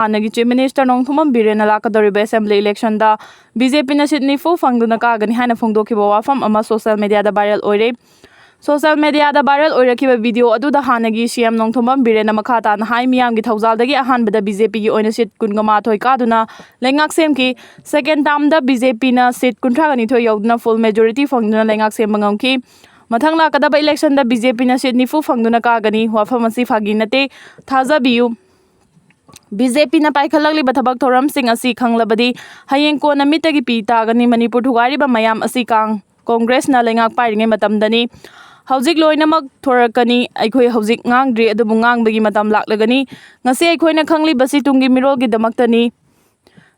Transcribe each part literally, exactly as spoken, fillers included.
ꯍꯥꯟꯅꯒꯤ Chief Minister Nongthombam ꯕꯤꯔꯦꯟꯅ ꯂꯥꯛꯀꯗꯧꯔꯤꯕ Assembly election ꯗ B J P ꯅ seat ꯅꯤꯐꯨ ꯐꯪꯗꯨꯅ ꯀꯥꯒꯅꯤ ꯍꯥꯏꯅ ꯐꯣꯡꯗꯣꯛꯈꯤꯕ ꯋꯥꯐꯝ ꯑꯃ social media ꯗ viral ꯑꯣꯏꯔꯦ꯫ Social media ꯗ viral ꯑꯣꯏꯔꯛꯈꯤꯕ video ꯑꯗꯨꯗ ꯍꯥꯟꯅꯒꯤ C M ꯅꯣꯡꯊꯣꯝꯕꯝ ꯕꯤꯔꯦꯟꯅ ꯃꯈꯥ ꯇꯥꯅ ꯍꯥꯏ, ꯃꯤꯌꯥꯝꯒꯤ ꯊꯧꯖꯥꯜꯗꯒꯤ ꯑꯍꯥꯟꯕꯗ B J P ꯒꯤ ꯑꯣꯏꯅ seat ꯀꯨꯟꯒ ꯃꯥꯊꯣꯏ ꯀꯥꯗꯨꯅ ꯂꯩꯉꯥꯛ ꯁꯦꯝꯈꯤ꯫ Second term ꯗ B J P ꯅ seat ꯀꯨꯟꯊ꯭ꯔꯥꯒ ꯅꯤꯊꯣꯏ ꯌꯧꯗꯨꯅ full majority ꯐꯪꯗꯨꯅ ꯂꯩꯉꯥꯛ ꯁꯦꯝꯕ ꯉꯝꯈꯤ꯫ ꯃꯊꯪ ꯂꯥꯛꯀꯗꯕ election ꯗ B J P ꯅ seat ꯅꯤꯐꯨ ꯐꯪꯗꯨꯅ ꯀꯥꯒꯅꯤ꯫ ꯋꯥꯐꯝ ꯑꯁꯤ ꯐꯥꯒꯤ ꯅꯠꯇꯦ꯫ ꯊꯥꯖꯕꯤꯌꯨ꯫ B J P ꯅ ꯄꯥꯏꯈꯠꯂꯛꯂꯤꯕ ꯊꯕꯛ ꯊꯧꯔꯝꯁꯤꯡ ꯑꯁꯤ ꯈꯪꯂꯕꯗꯤ ꯍꯌꯦꯡ ꯀꯣꯟꯅ ꯃꯤꯠꯇꯒꯤ ꯄꯤ ꯇꯥꯒꯅꯤ꯫ ꯃꯅꯤꯄꯨꯔ ꯊꯨꯒꯥꯏꯔꯤꯕ ꯃꯌꯥꯝ ꯑꯁꯤ ꯀꯥꯡ-, Congress ꯅ ꯂꯩꯉꯥꯛ ꯄꯥꯏꯔꯤꯉꯩ ꯃꯇꯝꯗꯅꯤ꯫ ꯍꯧꯖꯤꯛ ꯂꯣꯏꯅꯃꯛ ꯊꯣꯔꯛꯀꯅꯤ꯫ ꯑꯩꯈꯣꯏ ꯍꯧꯖꯤꯛ ꯉꯥꯡꯗ꯭ꯔꯤ, ꯑꯗꯨꯕꯨ ꯉꯥꯡꯕꯒꯤ ꯃꯇꯝ ꯂꯥꯛꯂꯒꯅꯤ꯫ ꯉꯁꯤ ꯑꯩꯈꯣꯏꯅ ꯈꯪꯂꯤꯕꯁꯤ ꯇꯨꯡꯒꯤ ꯃꯤꯔꯣꯜꯒꯤꯗꯃꯛꯇꯅꯤ꯫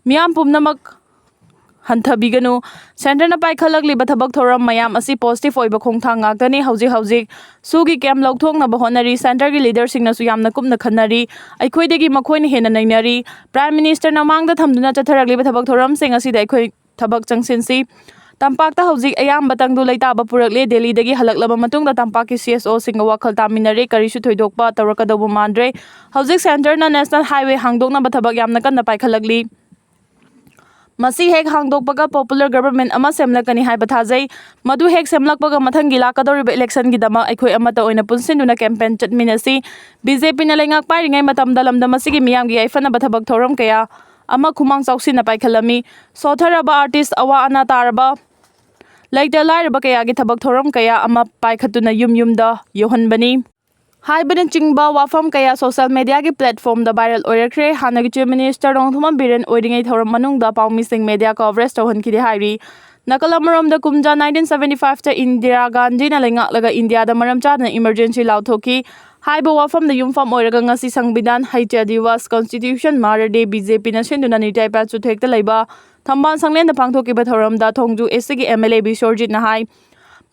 ꯃꯤꯌꯥꯝ ꯄꯨꯝꯅꯃꯛ ꯍꯟꯊꯕꯤꯒꯅꯨ꯫ Centre ꯅ ꯄꯥꯏꯈꯠꯂꯛꯂꯤꯕ ꯊꯕꯛ ꯊꯧꯔꯝ ꯃꯌꯥꯝ ꯑꯁꯤ positive ꯑꯣꯏꯕ ꯈꯣꯡꯊꯥꯡ ꯉꯥꯛꯇꯅꯤ꯫ ꯍꯧꯖꯤꯛ ꯍꯧꯖꯤꯛ SoO ꯒꯤ camp ꯂꯧꯊꯣꯛꯅꯕ ꯍꯣꯠꯅꯔꯤ꯫ Centre ꯒꯤ leader ꯁꯤꯡꯅꯁꯨ ꯌꯥꯝꯅ ꯀꯨꯞꯅ ꯈꯟꯅꯔꯤ꯫ ꯑꯩꯈꯣꯏꯗꯒꯤ ꯃꯈꯣꯏꯅ ꯍꯦꯟꯅ ꯅꯩꯅꯔꯤ꯫ Prime Minister ꯅ ꯃꯥꯡꯗ ꯊꯝꯗꯨꯅ ꯆꯠꯊꯔꯛꯂꯤꯕ ꯊꯕꯛ ꯊꯧꯔꯝꯁꯤꯡ ꯑꯁꯤꯗ ꯑꯩꯈꯣꯏ ꯊꯕꯛ ꯆꯪꯁꯤꯟꯁꯤ꯫ ꯇꯝꯄꯥꯛꯇ ꯍꯧꯖꯤꯛ ꯑꯌꯥꯝꯕ ꯇꯪꯗꯨ ꯂꯩꯇꯥꯕ ꯄꯨꯔꯛꯂꯦ꯫ ꯗꯦꯜꯂꯤꯗꯒꯤ ꯍꯜꯂꯛꯂꯕ ꯃꯇꯨꯡꯗ ꯇꯝꯄꯥꯛꯀꯤ C S O ꯁꯤꯡꯒ ꯋꯥꯈꯜ ꯇꯥꯃꯤꯟꯅꯔꯦ꯫ ꯀꯔꯤꯁꯨ ꯊꯣꯏꯗꯣꯛꯄ ꯇꯧꯔꯛꯀꯗꯧꯕ ꯃꯥꯟꯗ꯭ꯔꯦ꯫ ꯍꯧꯖꯤꯛ Centre ꯅ National Highway ꯍꯥꯡꯗꯣꯛꯅꯕ ꯊꯕꯛ ꯌꯥꯝꯅ ꯀꯟꯅ ꯄꯥꯏꯈꯠꯂꯛꯂꯤ꯫ ꯃꯁꯤ ꯍꯦꯛ ꯍꯥꯡꯗꯣꯛꯄꯒ popular government ꯑꯃ ꯁꯦꯝꯂꯛꯀꯅꯤ ꯍꯥꯏꯕ ꯊꯥꯖꯩ꯫ ꯃꯗꯨ ꯍꯦꯛ ꯁꯦꯝꯂꯛꯄꯒ ꯃꯊꯪꯒꯤ ꯂꯥꯛꯀꯗꯧꯔꯤꯕ election ꯒꯤꯗꯃꯛ ꯑꯩꯈꯣꯏ ꯑꯃꯠꯇ ꯑꯣꯏꯅ ꯄꯨꯟꯁꯤꯟꯗꯨꯅ campaign ꯆꯠꯃꯤꯟꯅꯁꯤ꯫ B J P ꯅ ꯂꯩꯉꯥꯛ ꯄꯥꯏꯔꯤꯉꯩ ꯃꯇꯝꯗ ꯂꯝꯗꯝ ꯑꯁꯤꯒꯤ ꯃꯤꯌꯥꯝꯒꯤ ꯌꯥꯏꯐꯅꯕ ꯊꯕꯛ ꯊꯧꯔꯝ ꯀꯌꯥ ꯑꯃ ꯈꯨꯃꯥꯡ ꯆꯥꯎꯁꯤꯟꯅ ꯄꯥꯏꯈꯠꯂꯝꯃꯤ꯫ ꯁꯣꯠꯊꯔꯕ artist, ꯑꯋꯥ ꯑꯅꯥ ꯇꯥꯔꯕ ꯂꯩꯇ ꯂꯥꯏꯔꯕ ꯀꯌꯥꯒꯤ ꯊꯕꯛ ꯊꯧꯔꯝ ꯀꯌꯥ ꯑꯃ ꯄꯥꯏꯈꯠꯇꯨꯅ ꯌꯨꯝ ꯌꯨꯝꯗ ꯌꯧꯍꯟꯕꯅꯤ ꯍꯥꯏꯕꯅꯆꯤꯡꯕ ꯋꯥꯐꯝ ꯀꯌꯥ social media ꯒꯤ platform ꯗ viral ꯑꯣꯏꯔꯛꯈ꯭ꯔꯦ꯫ ꯍꯥꯟꯅꯒꯤ Chief Minister ꯅꯣꯡꯊꯣꯝꯕꯝ ꯕꯤꯔꯦꯟ ꯑꯣꯏꯔꯤꯉꯩ ꯊꯧꯔꯝ ꯃꯅꯨꯡꯗ ꯄꯥꯎꯃꯤꯁꯤꯡ media coverage ꯇꯧꯍꯟꯈꯤꯗꯦ ꯍꯥꯏꯔꯤ꯫ ꯅꯥꯀꯜ ꯑꯃꯔꯣꯝꯗ, ꯀꯨꯝꯖꯥ nineteen seventy five ꯇ ꯏꯟꯗꯤꯔꯥ ꯒꯥꯟꯙꯤꯅ ꯂꯩꯉꯥꯛꯂꯒ ꯏꯟꯗꯤꯌꯥꯗ ꯃꯔꯝ ꯆꯥꯗꯅ emergency ꯂꯥꯎꯊꯣꯛꯈꯤ꯫ ꯍꯥꯏꯕ ꯋꯥꯐꯝꯗ ꯌꯨꯝꯐꯝ ꯑꯣꯏꯔꯒ ꯉꯁꯤ ꯁꯪꯕꯤꯙꯥꯟ, ꯍꯩꯇ꯭ꯌ Diwas, Constitution, Mother Day, B J P ꯅ ꯁꯤꯟꯗꯨꯅ ꯅꯤꯇꯥꯏ ꯄꯥꯠ ꯆꯨꯊꯦꯛꯇ ꯂꯩꯕ ꯊꯝꯕꯥꯜ ꯁꯪꯂꯦꯟꯗ ꯄꯥꯡꯊꯣꯛꯈꯤꯕ ꯊꯧꯔꯝꯗ ꯊꯣꯡꯖꯨ AC ꯒꯤ M L A ꯕꯤꯁ꯭ꯋꯔꯖꯤꯠꯅ ꯍꯥꯏ,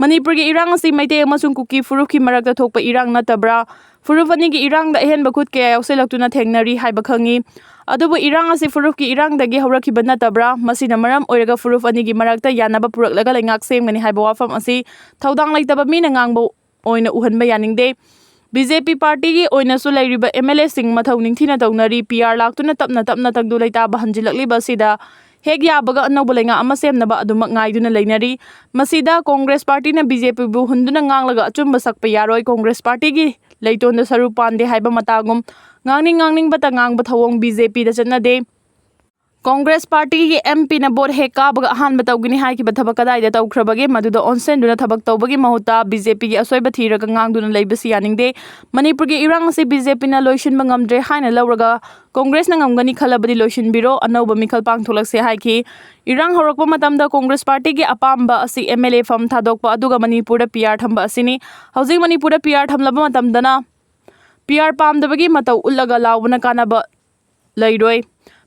ꯃꯅꯤꯄꯨꯔꯒꯤ ꯏꯔꯥꯡ ꯑꯁꯤ ꯃꯩꯇꯩ ꯑꯃꯁꯨꯡ ꯀꯨꯀꯤ ꯐꯨꯔꯨꯞꯀꯤ ꯃꯔꯛꯇ ꯊꯣꯛꯄ ꯏꯔꯥꯡ ꯅꯠꯇꯕ꯭ꯔꯥ? ꯐꯨꯔꯨꯞ ꯑꯅꯤꯒꯤ ꯏꯔꯥꯡꯗ ꯑꯍꯦꯟꯕ ꯈꯨꯠ ꯀꯌꯥ ꯌꯥꯎꯁꯤꯜꯂꯛꯇꯨꯅ ꯊꯦꯡꯅꯔꯤ ꯍꯥꯏꯕ ꯈꯪꯉꯤ꯫ ꯑꯗꯨꯕꯨ ꯏꯔꯥꯡ ꯑꯁꯤ ꯐꯨꯔꯨꯞꯀꯤ ꯏꯔꯥꯡꯗꯒꯤ ꯍꯧꯔꯛꯈꯤꯕ ꯅꯠꯇꯕ꯭ꯔꯥ? ꯃꯁꯤꯅ ꯃꯔꯝ ꯑꯣꯏꯔꯒ ꯐꯨꯔꯨꯞ ꯑꯅꯤꯒꯤ ꯃꯔꯛꯇ ꯌꯥꯅꯕ ꯄꯨꯔꯛꯂꯒ ꯂꯩꯉꯥꯛ ꯁꯦꯝꯒꯅꯤ ꯍꯥꯏꯕ ꯋꯥꯐꯝ ꯑꯁꯤ ꯊꯧꯗꯥꯡ ꯂꯩꯇꯕ ꯃꯤꯅ ꯉꯥꯡꯕ ꯑꯣꯏꯅ ꯎꯍꯟꯕ ꯌꯥꯅꯤꯡꯗꯦ꯫ ꯕꯤ ꯖꯦ ꯄꯤ ꯄꯥꯔꯇꯤꯒꯤ ꯑꯣꯏꯅꯁꯨ ꯂꯩꯔꯤꯕ ꯑꯦꯝ ꯑꯦꯜ ꯑꯦꯁꯤꯡ ꯃꯊꯧ ꯅꯤꯡꯊꯤꯅ ꯇꯧꯅꯔꯤ꯫ ꯄꯤ ꯑꯥꯔ ꯂꯥꯛꯇꯨꯅ ꯇꯞꯅ ꯇꯞꯅ ꯇꯪꯗꯨ ꯂꯩꯇꯥꯕ ꯍꯟꯖꯤꯜꯂꯛꯂꯤꯕ ꯑꯁꯤꯗ ꯍꯦꯛ ꯌꯥꯕꯒ ꯑꯅꯧꯕ ꯂꯩꯉꯥꯛ ꯑꯃ ꯁꯦꯝꯅꯕ ꯑꯗꯨꯃꯛ ꯉꯥꯏꯗꯨꯅ ꯂꯩꯅꯔꯤ꯫ ꯃꯁꯤꯗ ꯀꯣꯡꯒ꯭ꯔꯦꯁ ꯄꯥꯔꯇꯤꯅ ꯕꯤ ꯖꯦ ꯄꯤꯕꯨ ꯍꯨꯟꯗꯨꯅ ꯉꯥꯡꯂꯒ ꯑꯆꯨꯝꯕ ꯁꯛꯄ ꯌꯥꯔꯣꯏ, ꯀꯣꯡꯒ꯭ꯔꯦꯁ ꯄꯥꯔꯇꯤꯒꯤ ꯂꯩꯇꯣꯟꯗ ꯁꯔꯨ ꯄꯥꯟꯗꯦ ꯍꯥꯏꯕ ꯃꯇꯥꯒꯨꯝ ꯉꯥꯡꯅꯤꯡ ꯉꯥꯡꯅꯤꯡꯕꯇ ꯉꯥꯡꯕ ꯊꯧꯑꯣꯡ ꯕꯤ ꯖꯦ ꯄꯤꯗ ꯆꯠꯅꯗꯦ꯫ ꯀꯣꯡꯒ꯭ꯔꯦꯁ ꯄꯥꯔꯇꯤꯒꯤ ꯑꯦꯝ ꯄꯤꯅ ꯚꯣꯠ ꯍꯦꯛ ꯀꯥꯕꯒ ꯑꯍꯥꯟꯕ ꯇꯧꯒꯅꯤ ꯍꯥꯏꯈꯤꯕ ꯊꯕꯛ ꯀꯗꯥꯏꯗ ꯇꯧꯈ꯭ꯔꯕꯒꯦ? ꯃꯗꯨꯗ ꯑꯣꯟꯁꯤꯟꯗꯨꯅ ꯊꯕꯛ ꯇꯧꯕꯒꯤ ꯃꯍꯨꯠꯇ ꯕꯤ ꯖꯦ ꯄꯤꯒꯤ ꯑꯁꯣꯏꯕ ꯊꯤꯔꯒ ꯉꯥꯡꯗꯨꯅ ꯂꯩꯕꯁꯤ ꯌꯥꯅꯤꯡꯗꯦ꯫ ꯃꯅꯤꯄꯨꯔꯒꯤ ꯏꯔꯥꯡ ꯑꯁꯤ ꯕꯤ ꯖꯦ ꯄꯤꯅ ꯂꯣꯏꯁꯤꯟꯕ ꯉꯝꯗ꯭ꯔꯦ ꯍꯥꯏꯅ ꯂꯧꯔꯒ ꯀꯣꯡꯒ꯭ꯔꯦꯁꯅ ꯉꯝꯒꯅꯤ ꯈꯜꯂꯕꯗꯤ ꯂꯣꯏꯁꯤꯟꯕꯤꯔꯣ, ꯑꯅꯧꯕ ꯃꯤꯈꯜ ꯄꯥꯡꯊꯣꯛꯂꯛꯁꯦ ꯍꯥꯏꯈꯤ꯫ ꯏꯔꯥꯡ ꯍꯧꯔꯛꯄ ꯃꯇꯝꯗ ꯀꯣꯡꯒ꯭ꯔꯦꯁ ꯄꯥꯔꯇꯤꯒꯤ ꯑꯄꯥꯝꯕ ꯑꯁꯤ ꯑꯦꯝ ꯑꯦꯜ ꯑꯦ ꯐꯝ ꯊꯥꯗꯣꯛꯄ ꯑꯗꯨꯒ ꯃꯅꯤꯄꯨꯔꯗ ꯄꯤ ꯑꯥꯔ ꯊꯝꯕ ꯑꯁꯤꯅꯤ꯫ ꯍꯧꯖꯤꯛ ꯃꯅꯤꯄꯨꯔꯗ ꯄꯤ ꯑꯥꯔ ꯊꯝꯂꯕ ꯃꯇꯝꯗꯅ ꯄꯤ ꯑꯥꯔ ꯄꯥꯝꯗꯕꯒꯤ ꯃꯇꯧ ꯎꯠꯂꯒ ꯂꯥꯎꯕꯅ ꯀꯥꯟꯅꯕ ꯂꯩꯔꯣꯏ꯫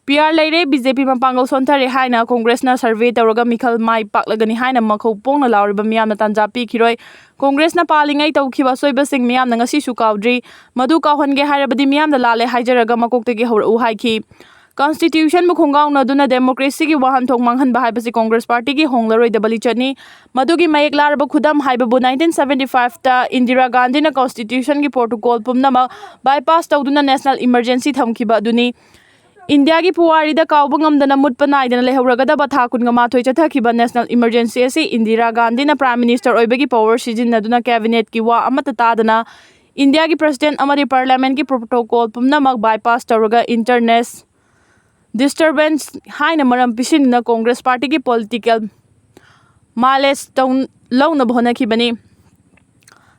ꯄꯤ ꯑꯥꯔ ꯂꯩꯔꯦ, ꯕꯤ ꯖꯦ ꯄꯤ ꯃꯄꯥꯡꯒꯜ ꯁꯣꯟꯊꯔꯦ ꯍꯥꯏꯅ ꯀꯣꯡꯒ꯭ꯔꯦꯁꯅ ꯁꯔꯚꯦ ꯇꯧꯔꯒ ꯃꯤꯈꯜ ꯃꯥꯏ ꯄꯥꯛꯂꯒꯅꯤ ꯍꯥꯏꯅ ꯃꯈꯧ ꯄꯣꯡꯅ ꯂꯥꯎꯔꯤꯕ ꯃꯤꯌꯥꯝꯅ ꯇꯥꯟꯖꯥ ꯄꯤꯈꯤꯔꯣꯏ꯫ ꯀꯣꯡꯒ꯭ꯔꯦꯁꯅ ꯄꯥꯜꯂꯤꯉꯩ ꯇꯧꯈꯤꯕ ꯑꯁꯣꯏꯕꯁꯤꯡ ꯃꯤꯌꯥꯝꯅ ꯉꯁꯤꯁꯨ ꯀꯥꯎꯗ꯭ꯔꯤ꯫ ꯃꯗꯨ ꯀꯥꯎꯍꯟꯒꯦ ꯍꯥꯏꯔꯕꯗꯤ ꯃꯤꯌꯥꯝꯅ ꯂꯥꯜꯂꯦ ꯍꯥꯏꯖꯔꯒ ꯃꯀꯣꯛꯇꯒꯤ ꯍꯧꯔꯛꯎ ꯍꯥꯏꯈꯤ꯫ ꯀꯟꯁꯇꯤꯇ꯭ꯌꯨꯁꯟꯕꯨ ꯈꯣꯡꯒꯥꯎꯅꯗꯨꯅ ꯗꯦꯃꯣꯀ꯭ꯔꯦꯁꯤꯒꯤ ꯋꯥꯍꯟꯊꯣꯛ ꯃꯥꯡꯍꯟꯕ ꯍꯥꯏꯕꯁꯤ ꯀꯣꯡꯒ꯭ꯔꯦꯁ ꯄꯥꯔꯇꯤꯒꯤ ꯍꯣꯡꯂꯔꯣꯏꯗꯕ ꯂꯤꯆꯠꯅꯤ꯫ ꯃꯗꯨꯒꯤ ꯃꯌꯦꯛ ꯂꯥꯔꯕ ꯈꯨꯗꯝ ꯍꯥꯏꯕꯕꯨ ꯅꯥꯏꯟꯇꯤꯟ ꯁꯚꯦꯟꯇꯤ ꯐꯥꯏꯚꯇ ꯏꯟꯗꯤꯔꯥ ꯒꯥꯟꯙꯤꯅ ꯀꯣꯟꯁꯇꯤꯇ꯭ꯌꯨꯁꯟꯒꯤ ꯄ꯭ꯔꯣꯇꯣꯀꯣꯜ ꯄꯨꯝꯅꯃꯛ ꯕꯥꯏꯄꯥꯁ ꯇꯧꯗꯨꯅ ꯅꯦꯁꯅꯦꯜ ꯏꯃꯔꯖꯦꯟꯁꯤ ꯊꯝꯈꯤꯕ ꯑꯗꯨꯅꯤ꯫ ꯏꯟꯗꯤꯌꯥꯒꯤ ꯄꯨꯋꯥꯔꯤꯗ ꯀꯥꯎꯕ ꯉꯝꯗꯅ ꯃꯨꯠꯄ ꯅꯥꯏꯗꯅ ꯂꯩꯍꯧꯔꯒꯗꯕ ꯊꯥ ꯀꯨꯟꯒ ꯃꯥꯊꯣꯏ ꯆꯠꯊꯈꯤꯕ ꯅꯦꯁꯅꯦꯜ ꯏꯃꯔꯖꯦꯟꯁꯤ ꯑꯁꯤ ꯏꯟꯗꯤꯔꯥ ꯒꯥꯟꯙꯤꯅ ꯄ꯭ꯔꯥꯏꯝ ꯃꯤꯅꯤꯁꯇꯔ ꯑꯣꯏꯕꯒꯤ ꯄꯋꯥꯔ ꯁꯤꯖꯤꯟꯅꯗꯨꯅ ꯀꯦꯕꯤꯅꯦꯠꯀꯤ ꯋꯥ ꯑꯃꯠꯇ ꯇꯥꯗꯅ ꯏꯟꯗꯤꯌꯥꯒꯤ ꯄ꯭ꯔꯁꯤꯗꯦꯟ ꯑꯃꯗꯤ ꯄꯥꯔꯂꯤꯌꯥꯃꯦꯟꯠꯀꯤ ꯄ꯭ꯔꯣꯇꯣꯀꯣꯜ ꯄꯨꯝꯅꯃꯛ ꯕꯥꯏꯄꯥꯁ ꯇꯧꯔꯒ ꯏꯟꯇꯔꯅꯦꯁ ꯗꯤꯁꯇꯔꯕꯦꯟꯁ ꯍꯥꯏꯅ ꯃꯔꯝ ꯄꯤꯁꯤꯟꯗꯨꯅ ꯀꯣꯡꯒ꯭ꯔꯦꯁ ꯄꯥꯔꯇꯤꯒꯤ ꯄꯣꯂꯤꯇꯤꯀꯦꯜ ꯃꯥꯏꯂꯦꯖ ꯇꯧ-, ꯂꯧꯅꯕ ꯍꯣꯠꯅꯈꯤꯕꯅꯤ꯫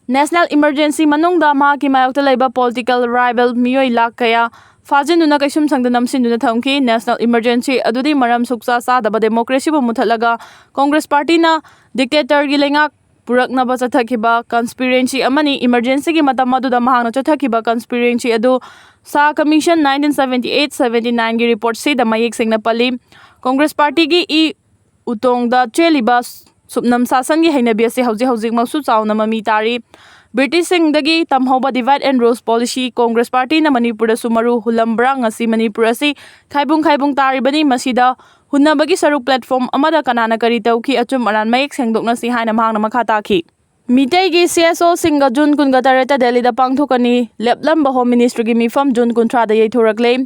ꯅꯦꯁꯅꯦꯜ ꯏꯃꯔꯖꯦꯟꯁꯤ ꯃꯅꯨꯡꯗ ꯃꯍꯥꯛꯀꯤ ꯃꯥꯌꯣꯛꯇ ꯂꯩꯕ ꯄꯣꯂꯤꯇꯤꯀꯦꯜ ꯔꯥꯏꯕꯦꯜ ꯃꯤꯑꯣꯏ ꯂꯥꯈ ꯀꯌꯥ ꯐꯥꯖꯤꯟꯗꯨꯅ ꯀꯩꯁꯨꯝꯁꯪꯗ ꯅꯝꯁꯤꯟꯗꯨꯅ ꯊꯝꯈꯤ꯫ ꯅꯦꯁꯅꯦꯜ ꯏꯃꯔꯖꯦꯟꯁꯤ ꯑꯗꯨꯗꯤ ꯃꯔꯝ ꯁꯨꯛꯆꯥ ꯆꯥꯗꯕ ꯗꯦꯃꯣꯀ꯭ꯔꯦꯁꯤꯕꯨ ꯃꯨꯠꯊꯠꯂꯒ ꯀꯣꯡꯒ꯭ꯔꯦꯁ ꯄꯥꯔꯇꯤꯅ ꯗꯤꯛꯇꯦꯇꯔꯒꯤ ꯂꯩꯉꯥꯛ ꯄꯨꯔꯛꯅꯕ ꯆꯠꯊꯈꯤꯕ ꯀꯟꯁꯄꯤꯔꯦꯟꯁꯤ ꯑꯃꯅꯤ꯫ ꯏꯃꯔꯖꯦꯟꯁꯤꯒꯤ ꯃꯇꯝ ꯑꯗꯨꯗ ꯃꯍꯥꯛꯅ ꯆꯠꯊꯈꯤꯕ ꯀꯟꯁꯄꯤꯔꯦꯟꯁꯤ ꯑꯗꯨ ꯁꯥ commission nineteen seventy eight seventy ꯅꯥꯏꯟꯒꯤ ꯔꯤꯄꯣꯔꯠꯁꯤꯗ ꯃꯌꯦꯛ ꯁꯦꯡꯅ ꯄꯜꯂꯤ꯫ ꯀꯣꯡꯒ꯭ꯔꯦꯁ ꯄꯥꯔꯇꯤꯒꯤ ꯏ ꯎꯇꯣꯡꯗ ꯆꯦꯜꯂꯤꯕ ꯁꯨꯞꯅꯝ ꯁꯥꯁꯟꯒꯤ ꯍꯩꯅꯕꯤ ꯑꯁꯤ ꯍꯧꯖꯤꯛ ꯍꯧꯖꯤꯛꯃꯛꯁꯨ ꯆꯥꯎꯅ ꯃꯃꯤ ꯇꯥꯔꯤ꯫ ꯕ꯭ꯔꯤꯇꯤꯁꯁꯤꯡꯗꯒꯤ ꯇꯝꯍꯧꯕ divide and rule's policy Congress ꯄꯥꯔꯇꯤꯅ ꯃꯅꯤꯄꯨꯔꯗꯁꯨ ꯃꯔꯨ ꯍꯨꯜꯂꯝꯕ꯭ꯔꯥ? ꯉꯁꯤ ꯃꯅꯤꯄꯨꯔ ꯑꯁꯤ ꯈꯥꯏꯕꯨꯡ ꯈꯥꯏꯕꯨꯡ ꯇꯥꯔꯤꯕꯅꯤ꯫ ꯃꯁꯤꯗ ꯍꯨꯟꯅꯕꯒꯤ ꯁꯔꯨꯛ platform ꯑꯃꯗ ꯀꯅꯥꯅ ꯀꯔꯤ ꯇꯧꯈꯤ? ꯑꯆꯨꯝ ꯑꯔꯥꯟ ꯃꯌꯦꯛ ꯁꯦꯡꯗꯣꯛꯅꯁꯤ ꯍꯥꯏꯅ ꯃꯍꯥꯛꯅ ꯃꯈꯥ ꯇꯥꯈꯤ꯫ ꯃꯤꯇꯩꯒꯤ ꯁꯤ ꯑꯦꯁ ꯑꯣꯁꯤꯡꯒ ꯖꯨꯟ ꯀꯨꯟꯒ ꯇꯔꯦꯠꯇ ꯗꯦꯜꯂꯤꯗ ꯄꯥꯡꯊꯣꯛꯀꯅꯤ ꯂꯦꯞꯂꯝꯕ ꯍꯣꯝ ꯃꯤꯅꯤꯁꯇ꯭ꯔꯤꯒꯤ ꯃꯤꯐꯝ ꯖꯨꯟ ꯀꯨꯟꯊ꯭ꯔꯥꯗ ꯌꯩꯊꯣꯔꯛꯂꯦ꯫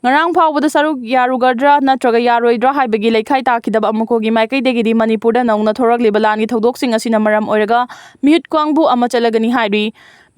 ꯉꯔꯥꯡ ꯐꯥꯎꯕꯗ ꯁꯔꯨꯛ ꯌꯥꯔꯨꯒꯗ꯭ꯔꯥ ꯅꯠꯇ꯭ꯔꯒ ꯌꯥꯔꯣꯏꯗ꯭ꯔꯥ ꯍꯥꯏꯕꯒꯤ ꯂꯩꯈꯥꯏ ꯇꯥꯈꯤꯗꯕ ꯑꯃꯨꯛꯀꯣꯒꯤ ꯃꯥꯏꯀꯩꯗꯒꯤꯗꯤ ꯃꯅꯤꯄꯨꯔꯗ ꯅꯧꯅ ꯊꯣꯔꯛꯂꯤꯕ ꯂꯥꯟꯒꯤ ꯊꯧꯗꯣꯛꯁꯤꯡ ꯑꯁꯤꯅ ꯃꯔꯝ ꯑꯣꯏꯔꯒ ꯃꯤꯍꯨꯠ ꯀꯥꯡꯕꯨ ꯑꯃ ꯆꯠꯂꯒꯅꯤ ꯍꯥꯏꯔꯤ꯫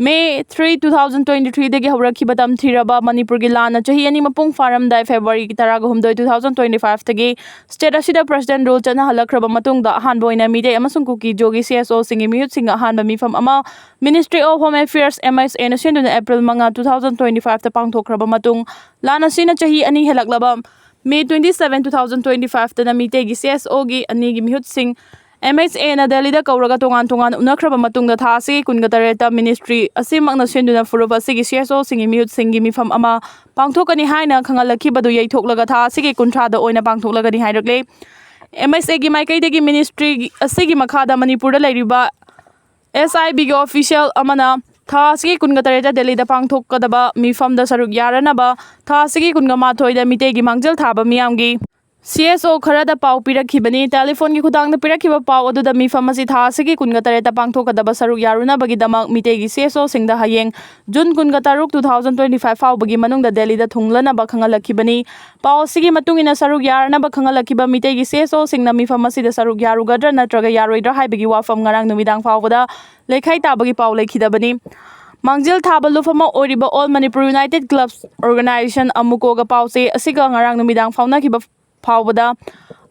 May three, two thousand twenty ꯊ꯭ꯔꯤꯗꯒꯤ ꯍꯧꯔꯛꯈꯤꯕ ꯇꯝꯊꯤꯔꯕ ꯃꯅꯤꯄꯨꯔꯒꯤ ꯂꯥꯟꯅ ꯆꯍꯤ ꯑꯅꯤ ꯃꯄꯨꯡ ꯐꯥꯔꯝꯗꯥꯏ ꯐꯦꯕ꯭ꯔꯨꯋꯥꯔꯤ ꯇꯔꯥꯍꯨꯝꯗꯣꯏ, ꯇꯨ ꯊꯥꯎꯖꯟ ꯇ꯭ꯋꯦꯟꯇꯤ ꯐꯥꯏꯚꯇꯒꯤ ꯁ꯭ꯇꯦꯠ ꯑꯁꯤꯗ ꯄ꯭ꯔꯁꯤꯗꯦꯟ ꯔꯨꯜ ꯆꯠꯅꯍꯜꯂꯛꯈ꯭ꯔꯕ ꯃꯇꯨꯡꯗ ꯑꯍꯥꯟꯕ ꯑꯣꯏꯅ ꯃꯤꯇꯩ ꯑꯃꯁꯨꯡ ꯀꯨꯀꯤ ꯖꯣꯒꯤ ꯁꯤ ꯑꯦꯁ ꯑꯣꯁꯤꯡꯒꯤ ꯃꯤꯍꯨꯠꯁꯤꯡꯒ ꯑꯍꯥꯟꯕ ꯃꯤꯐꯝ ꯑꯃ Ministry of Home Affairs, M H A, ꯅ ꯁꯤꯟꯗꯨꯅ ꯑꯦꯄ꯭ꯔꯤꯜ ꯃꯉꯥ, ꯇꯨ ꯊꯥꯎꯖꯟ ꯇ꯭ꯋꯦꯟꯇꯤ ꯐꯥꯏꯚꯇ ꯄꯥꯡꯊꯣꯛꯈ꯭ꯔꯕ ꯃꯇꯨꯡ, ꯂꯥꯟ ꯑꯁꯤꯅ ꯆꯍꯤ ꯑꯅꯤ ꯍꯦꯜꯂꯛꯂꯕ May twenty seven, two thousand twenty ꯐꯥꯏꯚꯇꯅ ꯃꯤꯇꯩꯒꯤ ꯁꯤ ꯑꯦꯁ ꯑꯣꯒꯤ ꯑꯅꯤꯒꯤ ꯃꯤꯍꯨꯠꯁꯤꯡ M H A ꯅ ꯗꯦꯜꯂꯤꯗ ꯀꯧꯔꯒ ꯇꯣꯉꯥꯟ ꯇꯣꯉꯥꯟ ꯎꯅꯈ꯭ꯔꯕ ꯃꯇꯨꯡꯗ, ꯊꯥ ꯑꯁꯤꯒꯤ ꯀꯨꯟꯒ ꯇꯔꯦꯠꯇ ꯃꯤꯅꯤꯁꯇ꯭ꯔꯤ ꯑꯁꯤꯃꯛꯅ ꯁꯤꯟꯗꯨꯅ ꯐꯨꯔꯨꯞ ꯑꯁꯤꯒꯤ ꯁꯤ ꯑꯦꯁ ꯑꯣꯁꯤꯡꯒꯤ ꯃꯤꯍꯨꯠꯁꯤꯡꯒꯤ ꯃꯤꯐꯝ ꯑꯃ ꯄꯥꯡꯊꯣꯛꯀꯅꯤ ꯍꯥꯏꯅ ꯈꯪꯍꯜꯂꯛꯈꯤꯕꯗꯨ ꯌꯩꯊꯣꯛꯂꯒ ꯊꯥ ꯑꯁꯤꯒꯤ ꯀꯨꯟꯊ꯭ꯔꯥꯗ ꯑꯣꯏꯅ ꯄꯥꯡꯊꯣꯛꯂꯒꯅꯤ ꯍꯥꯏꯔꯛꯂꯦ꯫ M H A ꯒꯤ ꯃꯥꯏꯀꯩꯗꯒꯤ ꯃꯤꯅꯤꯁꯇ꯭ꯔꯤ ꯑꯁꯤꯒꯤ ꯃꯈꯥꯗ ꯃꯅꯤꯄꯨꯔꯗ ꯂꯩꯔꯤꯕ S I B ꯒꯤ ꯑꯣꯐꯤꯁꯤꯌꯦꯜ ꯑꯃꯅ ꯊꯥ ꯑꯁꯤꯒꯤ ꯀꯨꯟꯒ ꯇꯔꯦꯠꯇ ꯗꯦꯜꯂꯤꯗ ꯄꯥꯡꯊꯣꯛꯀꯗꯕ ꯃꯤꯐꯝꯗ ꯁꯔꯨꯛ ꯌꯥꯔꯅꯕ ꯊꯥ ꯑꯁꯤꯒꯤ ꯀꯨꯟꯒ ꯃꯥꯊꯣꯏꯗ ꯃꯤꯇꯩꯒꯤ ꯃꯥꯡꯖꯤꯜ ꯊꯥꯕ ꯃꯤꯌꯥꯝꯒꯤ C S O ꯈꯔꯗ ꯄꯥꯎ ꯄꯤꯔꯛꯈꯤꯕꯅꯤ꯫ ꯇꯦꯂꯤꯐꯣꯟꯒꯤ ꯈꯨꯊꯥꯡꯗ ꯄꯤꯔꯛꯈꯤꯕ ꯄꯥꯎ ꯑꯗꯨꯗ ꯃꯤꯐꯝ ꯑꯁꯤ ꯊꯥ ꯑꯁꯤꯒꯤ ꯀꯨꯟꯒ ꯇꯔꯦꯠꯇ ꯄꯥꯡꯊꯣꯛꯀꯗꯕ ꯁꯔꯨꯛ ꯌꯥꯔꯨꯅꯕꯒꯤꯗꯃꯛ ꯃꯤꯇꯩꯒꯤ C S O ꯁꯤꯡꯗ ꯍꯌꯦꯡ ꯖꯨꯟ ꯀꯨꯟꯒ ꯇꯔꯨꯛ, ꯇꯨ ꯊꯥꯎꯖꯟ ꯇ꯭ꯋꯦꯟꯇꯤ ꯐꯥꯏꯚ ꯐꯥꯎꯕꯒꯤ ꯃꯅꯨꯡꯗ ꯗꯦꯜꯂꯤꯗ ꯊꯨꯡꯂꯅꯕ ꯈꯪꯍꯜꯂꯛꯈꯤꯕꯅꯤ꯫ ꯄꯥꯎ ꯑꯁꯤꯒꯤ ꯃꯇꯨꯡ ꯏꯟꯅ, ꯁꯔꯨꯛ ꯌꯥꯔꯅꯕ ꯈꯪꯍꯜꯂꯛꯈꯤꯕ ꯃꯤꯇꯩꯒꯤ C S O ꯁꯤꯡꯅ ꯃꯤꯐꯝ ꯑꯁꯤꯗ ꯁꯔꯨꯛ ꯌꯥꯔꯨꯒꯗ꯭ꯔꯥ ꯅꯠꯇ꯭ꯔꯒ ꯌꯥꯔꯣꯏꯗ꯭ꯔꯥ ꯍꯥꯏꯕꯒꯤ ꯋꯥꯐꯝ ꯉꯔꯥꯡ ꯅꯨꯃꯤꯗꯥꯡ ꯐꯥꯎꯕꯗ ꯂꯩꯈꯥꯏ ꯇꯥꯕꯒꯤ ꯄꯥꯎ ꯂꯩꯈꯤꯗꯕꯅꯤ꯫ ꯃꯥꯡꯖꯤꯜ ꯊꯥꯕ ꯂꯨꯞ ꯑꯃ ꯑꯣꯏꯔꯤꯕ All Manipur United Clubs Organization, ꯑꯃꯨꯀꯣꯒ ꯄꯥꯎꯆꯦ ꯑꯁꯤꯒ ꯉꯔꯥꯡ ꯅꯨꯃꯤꯗꯥꯡ ꯐꯥꯎꯅꯈꯤꯕ ꯐꯥꯎꯕꯗ,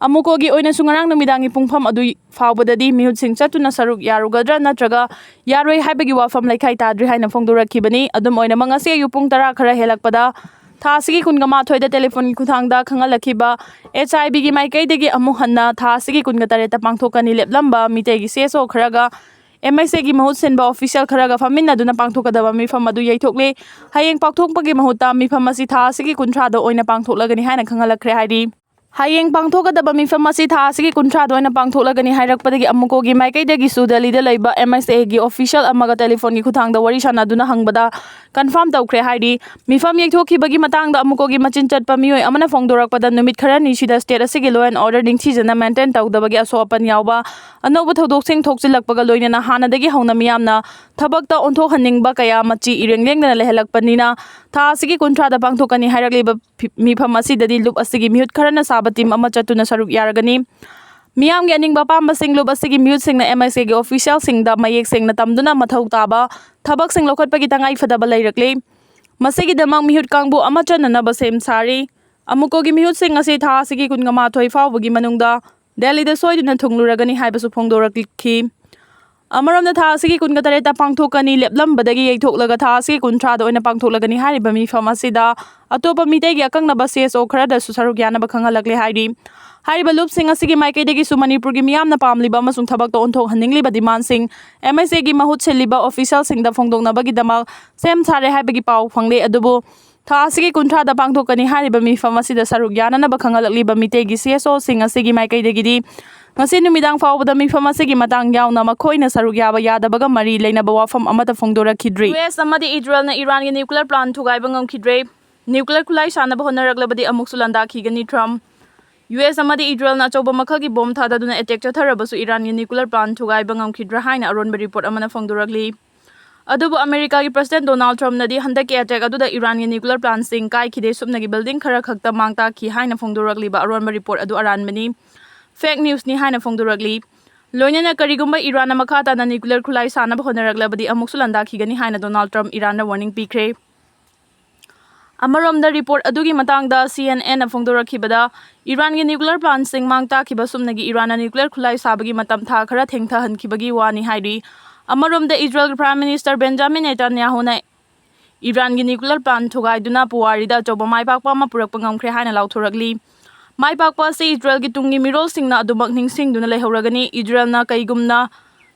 ꯑꯃꯨꯀꯣꯒꯤ ꯑꯣꯏꯅꯁꯨ ꯉꯔꯥꯡ ꯅꯨꯃꯤꯗꯥꯡꯒꯤ ꯄꯨꯡꯐꯝ ꯑꯗꯨ ꯐꯥꯎꯕꯗꯗꯤ ꯃꯤꯍꯨꯠꯁꯤꯡ ꯆꯠꯇꯨꯅ ꯁꯔꯨꯛ ꯌꯥꯔꯨꯒꯗ꯭ꯔꯥ ꯅꯠꯇ꯭ꯔꯒ ꯌꯥꯔꯣꯏ ꯍꯥꯏꯕꯒꯤ ꯋꯥꯐꯝ ꯂꯩꯈꯥꯏ ꯇꯥꯗ꯭ꯔꯤ ꯍꯥꯏꯅ ꯐꯣꯡꯗꯣꯔꯛꯈꯤꯕꯅꯤ꯫ ꯑꯗꯨꯝ ꯑꯣꯏꯅꯃꯛ, ꯉꯁꯤ ꯑꯌꯨꯛ ꯄꯨꯡ ꯇꯔꯥ ꯈꯔ ꯍꯦꯜꯂꯛꯄꯗ ꯊꯥ ꯑꯁꯤꯒꯤ ꯀꯨꯟꯒ ꯃꯥꯊꯣꯏꯗ ꯇꯦꯂꯤꯐꯣꯟꯒꯤ ꯈꯨꯊꯥꯡꯗ ꯈꯪꯍꯜꯂꯛꯈꯤꯕ H I B ꯒꯤ ꯃꯥꯏꯀꯩꯗꯒꯤ ꯑꯃꯨꯛ ꯍꯟꯅ ꯊꯥ ꯑꯁꯤꯒꯤ ꯀꯨꯟꯒ ꯇꯔꯦꯠꯇ ꯄꯥꯡꯊꯣꯛꯀꯅꯤ ꯂꯦꯞꯂꯝꯕ ꯃꯤꯇꯩꯒꯤ C S O ꯈꯔꯒ M H A ꯒꯤ ꯃꯍꯨꯠ ꯁꯤꯟꯕ ꯑꯣꯐꯤꯁꯤꯌꯦꯜ ꯈꯔꯒ ꯐꯝꯃꯤꯟꯅꯗꯨꯅ ꯄꯥꯡꯊꯣꯛꯀꯗꯕ ꯃꯤꯐꯝ ꯑꯗꯨ ꯌꯩꯊꯣꯛꯂꯦ꯫ ꯍꯌꯦꯡ ꯄꯥꯡꯊꯣꯛꯄꯒꯤ ꯃꯍꯨꯠꯇ ꯃꯤꯐꯝ ꯑꯁꯤ ꯊꯥ ꯑꯁꯤꯒꯤ ꯀꯨꯟꯊ꯭ꯔꯥꯗ ꯑꯣꯏꯅ ꯄꯥꯡꯊꯣꯛꯂꯒꯅꯤ ꯍꯥꯏꯅ ꯈꯪꯍꯜꯂꯛꯈ꯭ꯔꯦ ꯍꯥꯏꯔꯤ꯫ ꯍꯌꯦꯡ ꯄꯥꯡꯊꯣꯛꯀꯗꯕ ꯃꯤꯐꯝ ꯑꯁꯤ ꯊꯥ ꯑꯁꯤꯒꯤ ꯀꯨꯟꯊ꯭ꯔꯥꯗ ꯑꯣꯏꯅ ꯄꯥꯡꯊꯣꯛꯂꯒꯅꯤ ꯍꯥꯏꯔꯛꯄꯗꯒꯤ ꯑꯃꯨꯀꯣꯒꯤ ꯃꯥꯏꯀꯩꯗꯒꯤꯁꯨ ꯗꯦꯜꯂꯤꯗ ꯂꯩꯕ ꯑꯦꯝ ꯑꯦꯁ ꯑꯦꯒꯤ ꯑꯣꯐꯤꯁꯤꯌꯦꯜ ꯑꯃꯒ ꯇꯦꯂꯤꯐꯣꯟꯒꯤ ꯈꯨꯠꯊꯥꯡꯗ ꯋꯥꯔꯤ ꯁꯥꯟꯅꯗꯨꯅ ꯍꯪꯕꯗ ꯀꯟꯐꯥꯔꯝ ꯇꯧꯈ꯭ꯔꯦ ꯍꯥꯏꯔꯤ꯫ ꯃꯤꯐꯝ ꯌꯩꯊꯣꯛꯈꯤꯕꯒꯤ ꯃꯇꯥꯡꯗ ꯑꯃꯨꯀꯣꯒꯤ ꯃꯆꯤꯟ ꯆꯠꯄ ꯃꯤꯑꯣꯏ ꯑꯃꯅ ꯐꯣꯡꯗꯣꯔꯛꯄꯗ ꯅꯨꯃꯤꯠ ꯈꯔꯅꯤꯁꯤꯗ ꯁ꯭ꯇꯦꯠ ꯑꯁꯤꯒꯤ ꯂꯣ ꯑꯦꯟ ꯑꯣꯔꯗꯔ ꯅꯤꯡꯊꯤꯖꯅ ꯃꯦꯟꯇꯦꯟ ꯇꯧꯗꯕꯒꯤ ꯑꯁꯣꯛ ꯑꯄꯟ ꯌꯥꯎꯕ ꯑꯅꯧꯕ ꯊꯧꯗꯣꯛꯁꯤꯡ ꯊꯣꯛꯆꯤꯜꯂꯛꯄꯒ ꯂꯣꯏꯅꯅ ꯍꯥꯟꯅꯗꯒꯤ ꯍꯧꯅ ꯃꯤꯌꯥꯝꯅ ꯊꯕꯛꯇ ꯑꯣꯟꯊꯣꯛꯍꯟꯅꯤꯡꯕ ꯀꯌꯥ ꯃꯆꯤ ꯏꯔꯦꯡ ꯂꯦꯡꯗꯅ ꯂꯩꯍꯜꯂꯛꯄꯅꯤꯅ ꯊꯥ ꯑꯁꯤꯒꯤ ꯀꯨꯟꯊ꯭ꯔꯥꯗ ꯄꯥꯡꯊꯣꯛꯀꯅꯤ ꯍꯥꯏꯔꯛꯂꯤꯕ ꯐꯤ- ꯃꯤꯐꯝ ꯑꯁꯤꯗꯗꯤ ꯂꯨꯞ ꯑꯁꯤꯒꯤ ꯃꯤꯍꯨꯠ ꯈꯔꯅ ꯁꯥꯕ ꯇꯤꯝ ꯑꯃ ꯆꯠꯇꯨꯅ ꯁꯔꯨꯛ ꯌꯥꯔꯒꯅꯤ꯫ ꯃꯤꯌꯥꯝꯒꯤ ꯑꯅꯤꯡꯕ ꯑꯄꯥꯝꯕꯁꯤꯡ ꯂꯨꯞ ꯑꯁꯤꯒꯤ ꯃꯤꯍꯨꯠꯁꯤꯡꯅ ꯑꯦꯝ ꯑꯦꯁ ꯑꯦꯒꯤ ꯑꯣꯐꯤꯁꯤꯌꯦꯜꯁꯤꯡꯗ ꯃꯌꯦꯛ ꯁꯦꯡꯅ ꯇꯝꯗꯨꯅ ꯃꯊꯧ ꯇꯥꯕ ꯊꯕꯛꯁꯤꯡ ꯂꯧꯈꯠꯄꯒꯤ ꯇꯉꯥꯏ ꯐꯗꯕ ꯂꯩꯔꯛꯂꯤ꯫ ꯃꯁꯤꯒꯤꯗꯃꯛ ꯃꯤꯍꯨꯠ ꯀꯥꯡꯕꯨ ꯑꯃ ꯆꯟꯅꯅꯕ ꯁꯦꯝ ꯁꯥꯔꯤ꯫ ꯑꯃꯨꯀꯣꯒꯤ ꯃꯤꯍꯨꯠꯁꯤꯡ ꯑꯁꯤ ꯊꯥ ꯑꯁꯤꯒꯤ ꯀꯨꯟꯃꯥꯊꯣꯏ ꯐꯥꯎꯕꯒꯤ ꯃꯅꯨꯡꯗ ꯗꯦꯜꯂꯤꯗ ꯁꯣꯏꯗꯅ ꯊꯨꯡꯂꯨꯔꯒꯅꯤ ꯍꯥꯏꯕꯁꯨ ꯐꯣꯡꯗꯣꯔꯛꯈꯤ꯫ ꯑꯃꯔꯣꯝꯗ ꯊꯥ ꯑꯁꯤꯒꯤ ꯀꯨꯟꯒ ꯇꯔꯦꯠꯇ ꯄꯥꯡꯊꯣꯛꯀꯅꯤ ꯂꯦꯞꯂꯝꯕꯗꯒꯤ ꯌꯩꯊꯣꯛꯂꯒ ꯊꯥ ꯑꯁꯤꯒꯤ ꯀꯨꯟꯊ꯭ꯔꯥꯗ ꯑꯣꯏꯅ ꯄꯥꯡꯊꯣꯛꯂꯒꯅꯤ ꯍꯥꯏꯔꯤꯕ ꯃꯤꯐꯝ ꯑꯁꯤꯗ ꯑꯇꯣꯞꯄ ꯃꯤꯇꯩꯒꯤ ꯑꯀꯛꯅꯕ ꯁꯤ ꯑꯦꯁ ꯑꯣ ꯈꯔꯗꯁꯨ ꯁꯔꯨꯛ ꯌꯥꯅꯕ ꯈꯪꯍꯜꯂꯛꯂꯦ ꯍꯥꯏꯔꯤ꯫ ꯍꯥꯏꯔꯤꯕ ꯂꯨꯞꯁꯤꯡ ꯑꯁꯤꯒꯤ ꯃꯥꯏꯀꯩꯗꯒꯤꯁꯨ ꯃꯅꯤꯄꯨꯔꯒꯤ ꯃꯤꯌꯥꯝꯅ ꯄꯥꯝꯂꯤꯕ ꯑꯃꯁꯨꯡ ꯊꯕꯛꯇ ꯑꯣꯟꯊꯣꯛꯍꯟꯅꯤꯡꯂꯤꯕ ꯗꯤꯃꯥꯟꯁꯤꯡ ꯑꯦꯝ ꯑꯦꯁ ꯑꯦꯒꯤ ꯃꯍꯨꯠ ꯁꯤꯜꯂꯤꯕ ꯑꯣꯐꯤꯁꯤꯌꯦꯜꯁꯤꯡꯗ ꯐꯣꯡꯗꯣꯛꯅꯕꯒꯤꯗꯃꯛ ꯁꯦꯝ ꯁꯥꯔꯦ ꯍꯥꯏꯕꯒꯤ ꯄꯥꯎ ꯐꯪꯂꯦ꯫ ꯑꯗꯨꯕꯨ ꯊꯥ ꯑꯁꯤꯒꯤ ꯀꯨꯟꯊ꯭ꯔꯥꯗ ꯄꯥꯡꯊꯣꯛꯀꯅꯤ ꯍꯥꯏꯔꯤꯕ ꯃꯤꯐꯝ ꯑꯁꯤꯗ ꯁꯔꯨꯛ ꯌꯥꯅꯅꯕ ꯈꯪꯍꯜꯂꯛꯂꯤꯕ ꯃꯤꯇꯩꯒꯤ ꯁꯤ ꯑꯦꯁ ꯑꯣꯁꯤꯡ ꯑꯁꯤꯒꯤ ꯃꯥꯏꯀꯩꯗꯒꯤꯗꯤ ꯉꯁꯤ ꯅꯨꯃꯤꯗꯥꯡ ꯐꯥꯎꯕꯗ ꯃꯤꯐꯝ ꯑꯁꯤꯒꯤ ꯃꯇꯥꯡ ꯌꯥꯎꯅ ꯃꯈꯣꯏꯅ ꯁꯔꯨꯛ ꯌꯥꯕ ꯌꯥꯗꯕꯒ ꯃꯔꯤ ꯂꯩꯅꯕ ꯋꯥꯐꯝ ꯑꯃꯠꯇ ꯐꯣꯡꯗꯣꯔꯛꯈꯤꯗ꯭ꯔꯤ꯫ ꯌꯨ ꯑꯦꯁ ꯑꯃꯗꯤ ꯏꯖꯔꯦꯜꯅ ꯏꯔꯥꯟꯒꯤ ꯅ꯭ꯌꯨꯀ꯭ꯂꯤꯌꯔ ꯄ꯭ꯂꯥꯟ ꯊꯨꯒꯥꯏꯕ ꯉꯝꯈꯤꯗ꯭ꯔꯦ꯫ ꯅ꯭ꯌꯨꯀ꯭ꯂꯤꯌꯔ ꯈꯨꯠꯂꯥꯏ ꯁꯥꯟꯅꯕ ꯍꯣꯠꯅꯔꯛꯂꯕꯗꯤ ꯑꯃꯨꯛꯁꯨ ꯂꯥꯟꯗꯥꯈꯤꯒꯅꯤ꯫ ꯇ꯭ꯔꯝꯞ꯫ ꯌꯨ ꯑꯦꯁ ꯑꯃꯗꯤ ꯏꯖꯔꯦꯜꯅ ꯑꯆꯧꯕ ꯃꯈꯜꯒꯤ ꯕꯣꯝ ꯊꯥꯗꯗꯨꯅ ꯑꯦꯇꯦꯛ ꯆꯠꯊꯔꯕꯁꯨ ꯏꯔꯥꯟꯒꯤ ꯅ꯭ꯌꯨꯀ꯭ꯂꯤꯌꯔ ꯄ꯭ꯂꯥꯟ ꯊꯨꯒꯥꯏꯕ ꯉꯝꯈꯤꯗ꯭ꯔꯥ ꯍꯥꯏꯅ ꯑꯔꯣꯟꯕ ꯔꯤꯄꯣꯔꯠ ꯑꯃꯅ ꯐꯣꯡꯗꯣꯔꯛꯂꯤ꯫ ꯑꯗꯨꯕꯨ ꯑꯃꯦꯔꯤꯀꯥꯒꯤ ꯄ꯭ꯔꯁꯤꯗꯦꯟꯠ ꯗꯣꯅꯥꯜꯗ ꯇ꯭ꯔꯝꯞꯅꯗꯤ ꯍꯟꯗꯛꯀꯤ ꯑꯦꯇꯦꯛ ꯑꯗꯨꯗ ꯏꯔꯥꯟꯒꯤ ꯅ꯭ꯌꯨꯀ꯭ꯂꯤꯌꯔ ꯄ꯭ꯂꯥꯟꯁꯤꯡ ꯀꯥꯏꯈꯤꯗꯦ, ꯁꯨꯞꯅꯒꯤ ꯕꯤꯜꯗꯤꯡ ꯈꯔ ꯈꯛꯇ ꯃꯥꯡ ꯇꯥꯛꯈꯤ ꯍꯥꯏꯅ ꯐꯣꯡꯗꯣꯔꯛꯂꯤꯕ ꯑꯔꯣꯟꯕ ꯔꯤꯄꯣꯔꯠ ꯑꯗꯨ ꯑꯔꯥꯟꯕꯅꯤ, ꯐꯦꯛ ꯅ꯭ꯌꯨꯁꯅꯤ ꯍꯥꯏꯅ ꯐꯣꯡꯗꯣꯔꯛꯂꯤ꯫ ꯂꯣꯏꯅꯅ ꯀꯔꯤꯒꯨꯝꯕ ꯏꯔꯥꯟꯅ ꯃꯈꯥ ꯇꯥꯅ ꯅ꯭ꯌꯨꯀ꯭ꯂꯤꯌꯔ ꯈꯨꯠꯂꯥꯏ ꯁꯥꯟꯅꯕ ꯍꯣꯠꯅꯔꯛꯂꯕꯗꯤ ꯑꯃꯨꯛꯁꯨ ꯂꯥꯟꯗꯥꯈꯤꯒꯅꯤ ꯍꯥꯏꯅ ꯗꯣꯅꯥꯜꯗ ꯇ꯭ꯔꯝꯞ ꯏꯔꯥꯟꯗ ꯋꯥꯔꯅꯤꯡ ꯄꯤꯈ꯭ꯔꯦ꯫ ꯑꯃꯔꯣꯝꯗ ꯔꯤꯄꯣꯔꯠ ꯑꯗꯨꯒꯤ ꯃꯇꯥꯡꯗ ꯁꯤ ꯑꯦꯟ ꯑꯦꯟꯅ ꯐꯣꯡꯗꯣꯔꯛꯈꯤꯕꯗ, ꯏꯔꯥꯟꯒꯤ ꯅ꯭ꯌꯨꯀ꯭ꯂꯤꯌꯔ ꯄ꯭ꯂꯥꯟꯁꯤꯡ ꯃꯥꯡ ꯇꯥꯛꯈꯤꯕ ꯁꯨꯞꯅꯒꯤ ꯏꯔꯥꯟꯅ ꯅ꯭ꯌꯨꯀ꯭ꯂꯤꯌꯔ ꯈꯨꯠꯂꯥꯏ ꯁꯥꯕꯒꯤ ꯃꯇꯝ ꯊꯥ ꯈꯔ ꯊꯦꯡꯊꯍꯟꯈꯤꯕꯒꯤ ꯋꯥꯅꯤ ꯍꯥꯏꯔꯤ꯫ ꯑꯃꯔꯣꯝꯗ ꯏꯖꯔꯦꯜꯒꯤ prime minister Benjamin ꯅꯦꯇꯥꯟꯌꯥꯍꯨꯅ ꯏꯔꯥꯟꯒꯤ nuclear plan ꯊꯨꯒꯥꯏꯗꯨꯅ ꯄꯨꯋꯥꯔꯤꯗ ꯑꯆꯧꯕ ꯃꯥꯏ ꯄꯥꯛꯄ ꯑꯃ ꯄꯨꯔꯛꯄ ꯉꯝꯈ꯭ꯔꯦ ꯍꯥꯏꯅ ꯂꯥꯎꯊꯣꯔꯛꯂꯤ꯫ ꯃꯥꯏ ꯄꯥꯛꯄ ꯑꯁꯤ ꯏꯖꯔꯦꯜꯒꯤ ꯇꯨꯡꯒꯤ ꯃꯤꯔꯣꯜꯁꯤꯡꯅ ꯑꯗꯨꯃꯛ ꯅꯤꯡꯁꯤꯡꯗꯨꯅ ꯂꯩꯍꯧꯔꯒꯅꯤ꯫ ꯏꯖꯔꯦꯜꯅ ꯀꯩꯒꯨꯝꯅ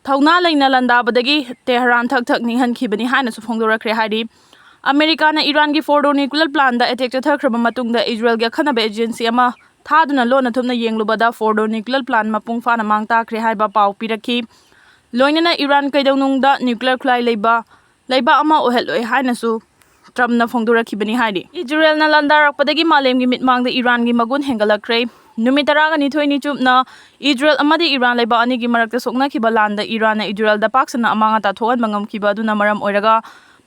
ꯊꯧꯅꯥ ꯂꯩꯅ ꯂꯥꯟꯗꯥꯕꯗꯒꯤ ꯇꯦꯍꯔꯥꯟ ꯊꯛ ꯊꯛ ꯅꯤꯛꯍꯟꯈꯤꯕꯅꯤ ꯍꯥꯏꯅꯁꯨ ꯐꯣꯡꯗꯣꯔꯛꯈ꯭ꯔꯦ ꯍꯥꯏꯔꯤ꯫ ꯑꯃꯦꯔꯤꯀꯥꯅ ꯏꯔꯥꯟꯒꯤ ꯐꯣꯔꯗꯣ ꯅ꯭ꯌꯨꯀ꯭ꯂꯤꯌꯔ ꯄ꯭ꯂꯥꯟꯗ ꯑꯦꯇꯦꯛ ꯆꯠꯊꯈ꯭ꯔꯕ ꯃꯇꯨꯡꯗ ꯏꯖꯔꯦꯜꯒꯤ ꯑꯈꯟꯅꯕ ꯑꯦꯖꯦꯟꯁꯤ ꯑꯃ ꯊꯥꯗꯨꯅ ꯂꯣꯟꯅ ꯊꯨꯞꯅ ꯌꯦꯡꯂꯨꯕꯗ ꯐꯣꯔꯗꯣ ꯅ꯭ꯌꯨꯀ꯭ꯂꯤꯌꯔ ꯄ꯭ꯂꯥꯟ ꯃꯄꯨꯡ ꯐꯥꯅ ꯃꯥꯡ ꯇꯥꯛꯈ꯭ꯔꯦ ꯍꯥꯏꯕ ꯄꯥꯎ ꯄꯤꯔꯛꯈꯤ꯫ ꯂꯣꯏꯅꯅ ꯏꯔꯥꯟ ꯀꯩꯗꯧꯅꯨꯡꯗ ꯅ꯭ꯌꯨꯀ꯭ꯂꯤꯌꯔ ꯈꯨꯠꯂꯥꯏ ꯂꯩꯕ ꯂꯩꯕꯥꯛ ꯑꯃ ꯑꯣꯏꯍꯜꯂꯣꯏ ꯍꯥꯏꯅꯁꯨ ꯇ꯭ꯔꯝꯞꯅ ꯐꯣꯡꯗꯣꯔꯛꯈꯤꯕꯅꯤ ꯍꯥꯏꯔꯤ꯫ ꯏꯖꯔꯦꯜꯅ ꯂꯥꯟꯗꯥꯔꯛꯄꯗꯒꯤ ꯃꯥꯂꯦꯝꯒꯤ ꯃꯤꯠꯃꯥꯡꯗ ꯏꯔꯥꯟꯒꯤ ꯃꯒꯨꯟ ꯍꯦꯟꯒꯠꯂꯛꯈ꯭ꯔꯦ꯫ ꯅꯨꯃꯤꯠ ꯇꯔꯥꯅꯤꯊꯣꯏꯅꯤ ꯆꯨꯞꯅ ꯏꯖꯔꯦꯜ ꯑꯃꯗꯤ ꯏꯔꯥꯟ ꯂꯩꯕꯥꯛ ꯑꯅꯤꯒꯤ ꯃꯔꯛꯇ ꯁꯣꯛꯅꯈꯤꯕ ꯂꯥꯟꯗ ꯏꯔꯥꯟꯅ ꯏꯖꯔꯦꯜꯗ ꯄꯥꯛ ꯁꯟꯅ ꯑꯃꯥꯡ ꯑꯇꯥ ꯊꯣꯛꯍꯟꯕ ꯉꯝꯈꯤꯕ ꯑꯗꯨꯅ ꯃꯔꯝ ꯑꯣꯏꯔꯒ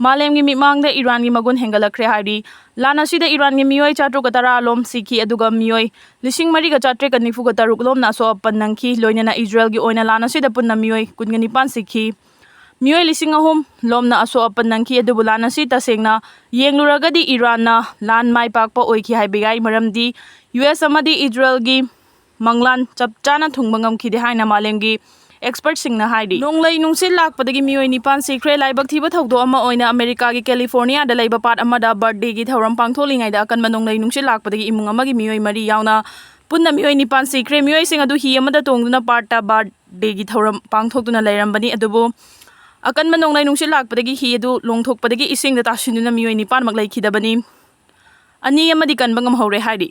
ꯃꯥꯂꯦꯝꯒꯤ ꯃꯤꯠꯃꯥꯡꯗ ꯏꯔꯥꯟꯒꯤ ꯃꯒꯨꯟ ꯍꯦꯟꯒꯠꯂꯛꯈ꯭ꯔꯦ ꯍꯥꯏꯔꯤ꯫ ꯂꯥꯟ ꯑꯁꯤꯗ ꯏꯔꯥꯟꯒꯤ ꯃꯤꯑꯣꯏ ꯆꯥꯇ꯭ꯔꯨꯛꯀ ꯇꯔꯥ ꯂꯣꯝ ꯁꯤꯈꯤ, ꯑꯗꯨꯒ ꯃꯤꯑꯣꯏ ꯂꯤꯁꯤꯡ ꯃꯔꯤꯒ ꯆꯥꯇ꯭ꯔꯦꯠꯀ ꯅꯤꯐꯨꯒ ꯇꯔꯨꯛ ꯂꯣꯝꯅ ꯑꯁꯣꯛ ꯑꯄꯟ ꯅꯪꯈꯤ꯫ ꯂꯣꯏꯅꯅ ꯏꯖꯔꯦꯜꯒꯤ ꯑꯣꯏꯅ ꯂꯥꯟ ꯑꯁꯤꯗ ꯄꯨꯟꯅ ꯃꯤꯑꯣꯏ ꯀꯨꯟꯒ ꯅꯤꯄꯥꯟ ꯁꯤꯈꯤ꯫ ꯃꯤꯑꯣꯏ ꯂꯤꯁꯤꯡ ꯑꯍꯨꯝ ꯂꯣꯝꯅ ꯑꯁꯣꯛ ꯑꯄꯟ ꯅꯪꯈꯤ꯫ ꯑꯗꯨꯕꯨ ꯂꯥꯟ ꯑꯁꯤ ꯇꯁꯦꯡꯅ ꯌꯦꯡꯂꯨꯔꯒꯗꯤ ꯏꯔꯥꯟꯅ ꯂꯥꯟ ꯃꯥꯏ ꯄꯥꯛꯄ ꯑꯣꯏꯈꯤ ꯍꯥꯏꯕ ꯌꯥꯏ, ꯃꯔꯝꯗꯤ ꯌꯨ ꯑꯦꯁ ꯑꯃꯗꯤ ꯏꯖꯔꯦꯜꯒꯤ ꯃꯪꯂꯥꯟ ꯆꯞ ꯆꯥꯅ ꯊꯨꯡꯕ ꯉꯝꯈꯤꯗꯦ ꯍꯥꯏꯅ ꯃꯥꯂꯦꯝꯒꯤ ꯑꯦꯛꯁꯄꯔꯠꯁꯤꯡꯅ ꯍꯥꯏꯔꯤ꯫ ꯅꯣꯡꯂꯩ ꯅꯨꯡꯁꯤꯠ ꯂꯥꯛꯄꯗꯒꯤ ꯃꯤꯑꯣꯏ ꯅꯤꯄꯥꯟ ꯁꯤꯈ꯭ꯔꯦ꯫ ꯂꯥꯏꯕꯛ ꯊꯤꯕ ꯊꯧꯗꯣꯛ ꯑꯃ ꯑꯣꯏꯅ ꯑꯃꯦꯔꯤꯀꯥꯒꯤ ꯀꯦꯂꯤꯐꯣꯔꯅꯤꯌꯥꯗ ꯂꯩꯕ ꯄꯥꯠ ꯑꯃꯗ ꯕꯥꯔꯊꯗꯦꯒꯤ ꯊꯧꯔꯝ ꯄꯥꯡꯊꯣꯛꯂꯤꯉꯩꯗ ꯑꯀꯟꯕ ꯅꯣꯡꯂꯩ ꯅꯨꯡꯁꯤꯠ ꯂꯥꯛꯄꯗꯒꯤ ꯏꯃꯨꯡ ꯑꯃꯒꯤ ꯃꯤꯑꯣꯏ ꯃꯔꯤ ꯌꯥꯎꯅ ꯄꯨꯟꯅ ꯃꯤꯑꯣꯏ ꯅꯤꯄꯥꯟ ꯁꯤꯈ꯭ꯔꯦ꯫ ꯃꯤꯑꯣꯏꯁꯤꯡ ꯑꯗꯨ ꯍꯤ ꯑꯃꯗ ꯇꯣꯡꯗꯨꯅ ꯄꯥꯠꯇ ꯕꯥꯔꯊꯗꯦꯒꯤ ꯊꯧꯔꯝ ꯄꯥꯡꯊꯣꯛꯇꯨꯅ ꯂꯩꯔꯝꯕꯅꯤ, ꯑꯗꯨꯕꯨ ꯑꯀꯟꯕ ꯅꯣꯡꯂꯩ ꯅꯨꯡꯁꯤꯠ ꯂꯥꯛꯄꯗꯒꯤ ꯍꯤ ꯑꯗꯨ ꯂꯣꯡꯊꯣꯛꯄꯗꯒꯤ ꯏꯁꯤꯡꯗ ꯇꯥꯁꯤꯟꯗꯨꯅ ꯃꯤꯑꯣꯏ ꯅꯤꯄꯥꯟꯃꯛ ꯂꯩꯈꯤꯗꯕꯅꯤ꯫ ꯑꯅꯤ ꯑꯃꯗꯤ ꯀꯟꯕ ꯉꯝꯍꯧꯔꯦ ꯍꯥꯏꯔꯤ꯫